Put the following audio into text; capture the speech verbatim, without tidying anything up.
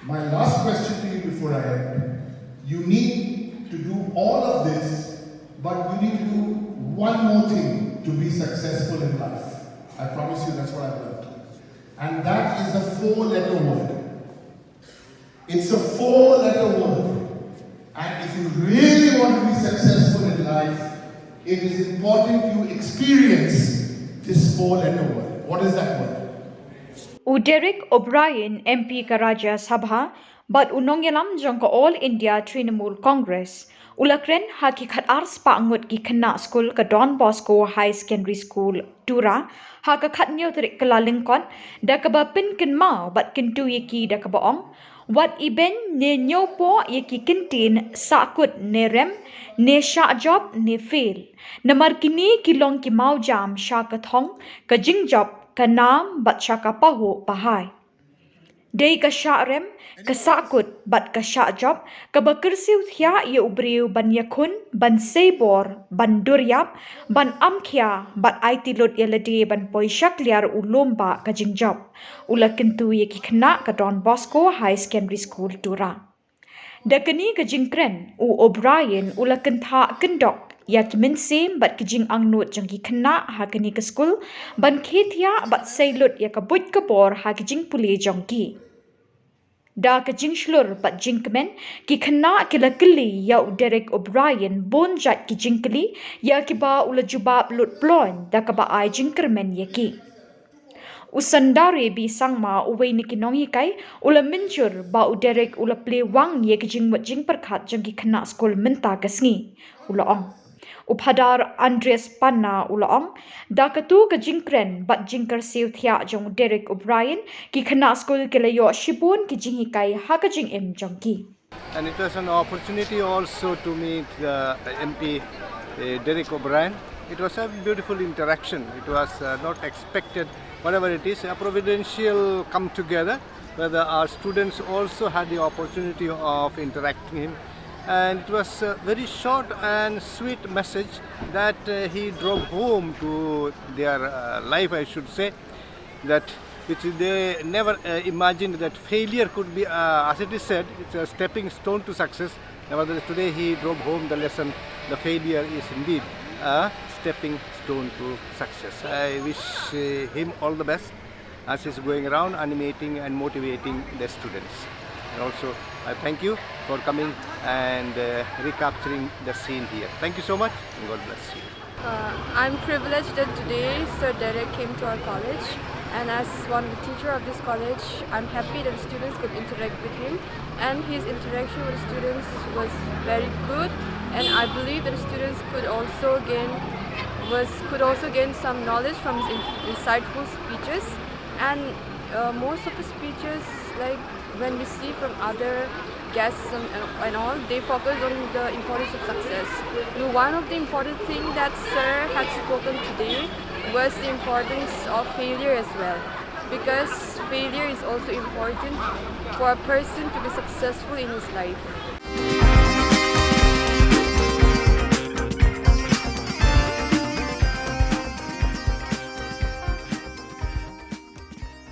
My last question to you before I end. You need to do all of this, but you need to do one more thing to be successful in life. I promise you that's what I've learned. And that is a four letter word. It's a four letter word. And if you really want to be successful in life, it is important you experience this four letter word. What is that word? U Derek O'Brien, M P ka Rajya Sabha, bad u nongïalam jong ka All India Trinamool Congress, u la kren ha ki khatar spah ngut ki khynnah skul ka Don Bosco High Secondary School, Tura, ha ka khathynñiew tarik Kyllalyngkot, da kaba pynkynmaw bad kyntu ïa ki da kaba ong, wat ibeiñ ne ñiewpoh ïa ki kyntien sahkut ne rem, ne shah jop ne fail. Namar kine ki long ki mawjam sha ka thong, ka jingjop, ka nam bad sha ka pahuh pahai. Dei ka shah rem, ka sahkut bad ka shah jop, kaba kyrsiew thiah ïa u briew ban ïakhun, ban sei bor, ban dur ïap, ban amkhia, bad aiti lut ïa lade ban poi shakliar u lum ba ka jingjop. U la kyntu ïa ki khynnah ka Don Bosco High Secondary School, Tura. Da kane ka jingkren, u O'Brien u la kynthah kyndok ïa ki mynsiem bad ki jingangnud jong ki khynnah ha kane ka skul, ban khie thiah bad sei lut ïa ka buit ka bor ha ki jingpule jong ki. Da ka jingshlur bad jingkmen, ki khynnah ki la kylli ïa u Derek O'Brien bun jait ki jingkylli, ïa kiba u la jubab lut ploiñ da kaba ai jingkyrmen ïa ki. U Sundari B Sangma, uwei na ki nonghikai, u la mynjur ba u Derek u la plie wang ïa ki jingmut jingpyrkhat jong ki khynnah skul mynta ka sngi. U la ong. U Phadar Andreas Panna u la ong, da katu ka jingkren bad jingkyrsiew thiah jong u Derek O'Brien, ki khynnah skul ki la ïoh shibun ki jinghikai ha ka jingim jong ki. And it was an opportunity also to meet the M P, uh, Derek O'Brien. It was a beautiful interaction. It was uh, not expected, whatever it is, a providential come together where the, our students also had the opportunity of interacting him. And it was a very short and sweet message that uh, he drove home to their uh, life, I should say, that which they never uh, imagined that failure could be, uh, as it is said, it's a stepping stone to success. Nevertheless, today he drove home the lesson, the failure is indeed a stepping stone to success. I wish uh, him all the best as he's going around animating and motivating the students. And also, I thank you for coming and uh, recapturing the scene here. Thank you so much and God bless you. Uh, I'm privileged that today Sir Derek came to our college, and as one of the teacher of this college, I'm happy that the students could interact with him, and his interaction with the students was very good, and I believe that the students could also gain was could also gain some knowledge from his in- insightful speeches, and uh, most of the speeches, like when we see from other guests and, and all, they focus on the importance of success. One of the important things that Sir had spoken today was the importance of failure as well, because failure is also important for a person to be successful in his life.